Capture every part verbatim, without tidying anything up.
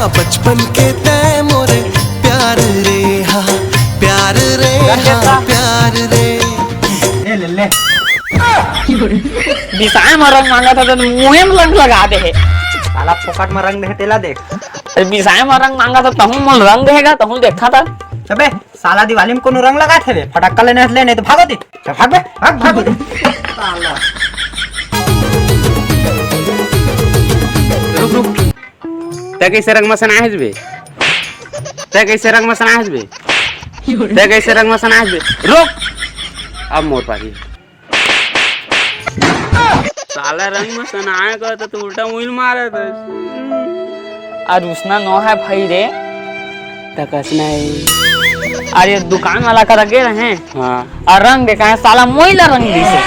बचपन के तय मोरे प्यार रे, हा प्यार रे, हा प्यार रे। ए ले ले। बिसाए म रंग मांगा था त मुहे म रंग लगा दे हे। साला फोकट म रंग दे हे तेला देख। अरे बिसाए म रंग मांगा था तहूं मोल रंग देगा, तहूं देखा था। अबे साला दिवाली म कोनो रंग लगाथे रे? फटाका लेने ले, नहीं तो भागो दे। चल भाग बे, भाग, भाग। साला। रुक, रुक। तै कइसे रंग म सनाय हस बे? तै कइसे रंग म सनाय हस बे? तै कइसे रंग म सनाय हस बे? रुक! अब मोर पारी। साला रंग म सनाय का त तू उल्टा मुइल मारत हस। अरे उसना नो है भाई रे। त कसना है? अरे दुकान वाला करा गे रहें। हाँ। अउ रंग देखा है, साला मोइला रंग दिसे।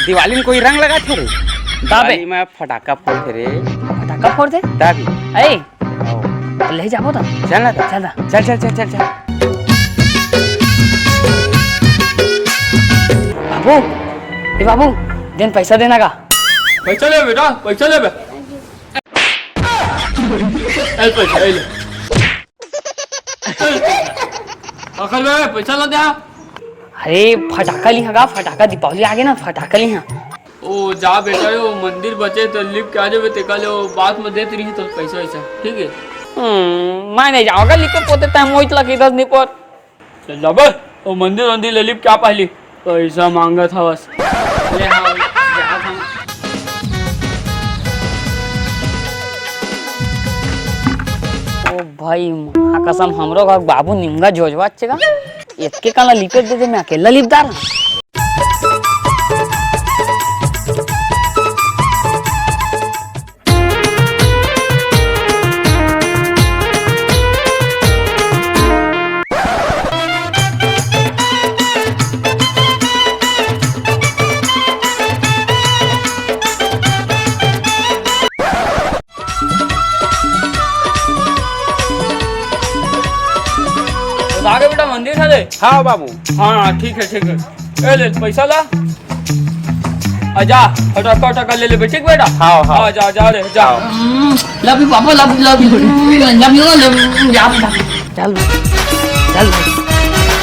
दिवाली म कोई रंग लगाथे रे? दाबे। दिवाली म फटाका फोड़थे रे। फटाका फोड़थे? दाबी। ए, आओ। ले जाबो त। चल ना त। चल ना। चल, चल, चल, चल, चल। बाबू, ए बाबू, देन पैसा देना का? पैसा ले बेटा, पैसा ले बे। ए पैसा, ए ले। अकल बे, पैसा ला दे। अरे, फटाका लिहा गा, फटाका दीपावली आगे ना, फटाका लिहा। ओ, जा बेटा, ओ मंदिर बचे त लिप के आ जाबे, तेका ले ओ बात म देत रही तो पैसा वैसा, ठीक है? हम्म, मैं नहीं जाऊंगा लिपे पोते, तै मोहित लगी दस निपोर। चल जाबे, ओ मंदिर वंदिर ले लिप क्या पहली? पैसा मांगत हवस। ले हाँ, जात हूँ। ओ भाई, माँ कसम, हमरो घर बाबू निमगा जोजवा चेगा। एतके काला लिपे दे दे, मैं अकेला लिपदार। आ गए बेटा मंदिर से ले। हाँ बाबू। हाँ, ठीक है, ठीक है। ए ले पैसा ला। आ जा, फटाका, फटाका ले ले बे, ठीक बेटा? हाँ, हाँ। आ जा, जा रे, जा। हाँ। Love you papa, love you, love you, love you, love you, जा बेटा। चल, चल भाई।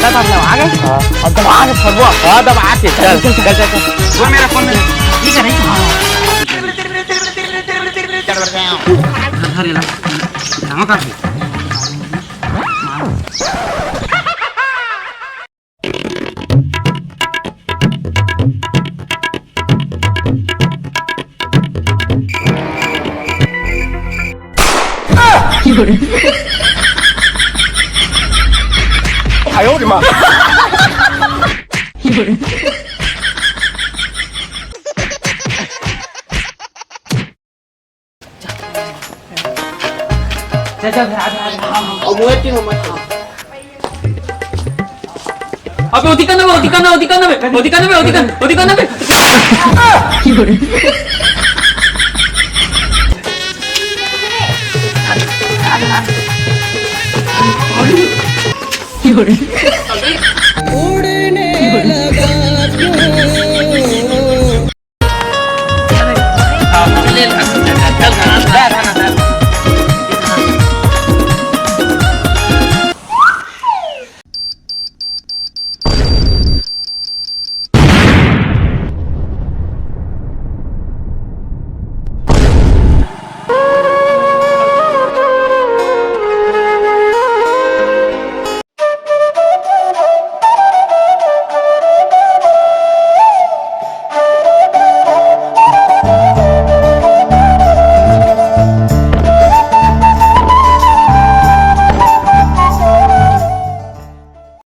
चल, अब आ गए? हाँ। अब दबा के फोड़बो। हाँ, दबा के। चल, चल, चल, चल। वो मेरा फोन ले। ठीक है, हाँ। अरे ला, धमका दे। चल, चल, आ, आ, आ, आ। अब वो एक चीज हम अबे, ओती कन ना बे, ओती कन ना बे, ओती कन ना बे, ओती कन ना बे, ओती कन ना बे।